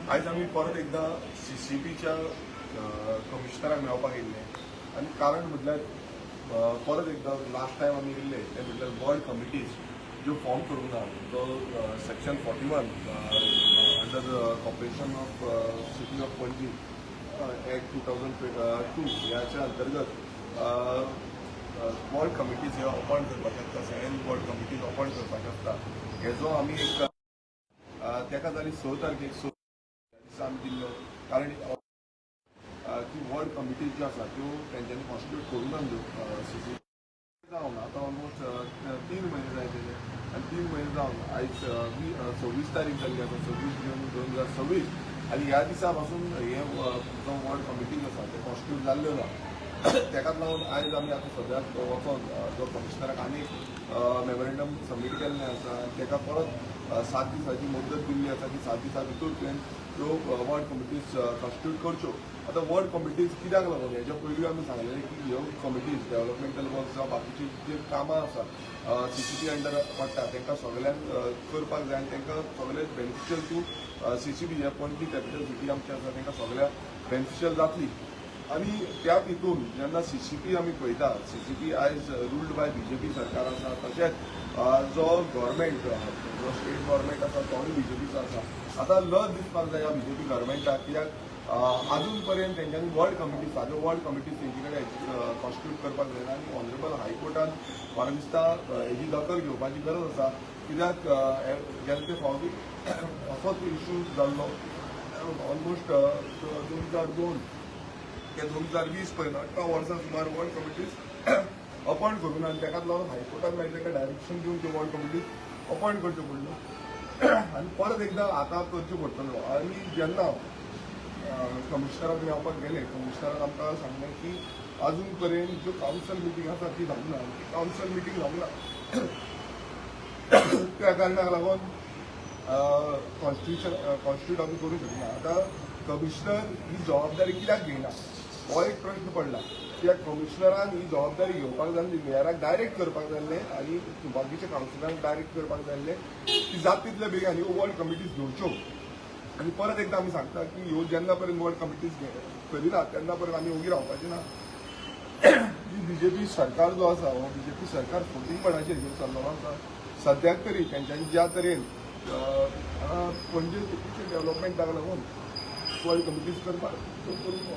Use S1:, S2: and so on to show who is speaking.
S1: आयज आमी परत एकदां सीसीपीच्या कमिशनराक मेळपाक येयल्ले आनी कारण म्हटल्यार परत एकदां लास्ट टायम आमी येयल्ले ते म्हटल्यार वॉर्ड कमिटीज ज्यो फॉर्म करूंक ना, जो section 41 under Corporation of City of Panaji Act 2002 ह्याच्या अंतर्गत वॉर्ड कमिटीज ह्यो अपॉयंट करपाचे आसता, सेवन वॉर्ड कमिटीज अपॉयंट करपाचे आसता. हेजो आमी एक तेका जाली 6 तारखेक, 6 दिसा आमी दिल्लो, कारण ती वॉर्ड कमिटीज ज्यो आसा त्यो तेंच्यांनी कॉन्स्टिट्यूट करूंक ना. त्यो सीसी जावन आतां ऑलमोस्ट 3 म्हयने जायत गेले आनी 3 म्हयने जावन आयज 26 तारीख जाल्ली आसा, 26 जून 2026. आनी ह्या दिसा पासून हे जो वॉर्ड कमिटीज आसा ते कॉन्स्टिट्यूट जाल्ल्यो ना. तेकाच लागून आयज आमी आतां सद्याक वचोन जो कमिशनराक आनी मेमोरेंडम सबमीट केल्लें आसा आनी तेका परत 7 दिसाची मुदत दिल्ली आसा की 7 दिसां भितर तुवें त्यो वॉर्ड कमिटीज कॉन्स्टिट्यूट करच्यो. आतां वॉर्ड कमिटीज कित्याक लागून, हेच्या पयलीं आमी सांगलेलें की ह्यो कमिटीज डेव्हलपमेंटल वर्क जावं बाकीची जी कामां आसा सीसीपी अंडर पडटा, तांकां सगल्यांक करपाक जाय आनी तांकां सगळे बेनिफिशियल टू सीसीपी, हे पणजी कॅपिटल सिटी आमची आसा, तांकां सगळ्याक बेनिफिशियल जातली. आनी त्या हितून जेन्ना सीसीपी आमी पळयता, सीसीपी आयज रुल्ड बाय बीजेपी सरकार आसा. तशेंच जो गव्हर्मेंट, जो स्टेट गव्हर्मेंट आसा, तोय बीजेपीचो आसा. आतां लज दिसपाक जाय ह्या बीजेपी गव्हर्मेंटाक, कित्याक अजून पर्यंत तेंच्यांनी वॉर्ड कमिटी, साद्यो वॉर्ड कमिटीज तेंचे कडेन कॉन्स्टिट्यूट करपाक जायना. आनी ऑनरेबल हायकोर्टान म्हाका दिसता हेजी दखल घेवपाची गरज आसा, कित्याक गेले ते फावटी असोच इशू जाल्लो ऑलमोस्ट 2002 ते 2020 पर्यंत, 18 वर्सां सुमार वॉर्ड कमिटीज अपॉयंट करूं ना. आनी तेकाच लागून हायकोर्टान मागीर ताका डायरेक्शन दिवन त्यो वॉर्ड कमिटीज अपॉयंट करच्यो पडल्यो आनी परत एकदां आतां करच्यो पडटल्यो. आनी जेन्ना कमिशनराक मेळपाक गेले, कमिशनरान आमकां सांगलें की अजून पर्यंत ज्यो कावन्सिल मिटींग आसा ती जावंक ना. ती कावन्सिल मिटींग जावंक ना, त्या कारणाक लागून कॉन्स्टिट्युशन कॉन्स्टिट्यूट आमी करूंक शकना. आतां कमिशनर ही जबाबदारी कित्याक घेयना, हो एक प्रश्न पडला. कित्याक कमिशनरान ही जबाबदारी घेवपाक जाय, मेयराक डायरेक्ट करपाक जाय आसलें आनी बाकीच्या कावन्सिलरांक डायरेक्ट करपाक जाय आसलें की जात तितले बेगीन ह्यो वॉर्ड कमिटीज घेवच्यो. आनी परत एकदां आमी सांगता की ह्यो जेन्ना पर्यंत वॉर्ड कमिटीज करिना, तेन्ना पर्यंत आमी ओगी रावपाचे ना. ही बीजेपी सरकार जो आसा, हो बीजेपी सरकार फटींगपणाचेर घेवन चल्लेलो आसा. सद्याक तरी तेंच्यांनी ज्या तरेन पणजे खुबशे डेव्हलपमेंटाक लागून वॉर्ड कमिटीज करपाक त्यो करूंक.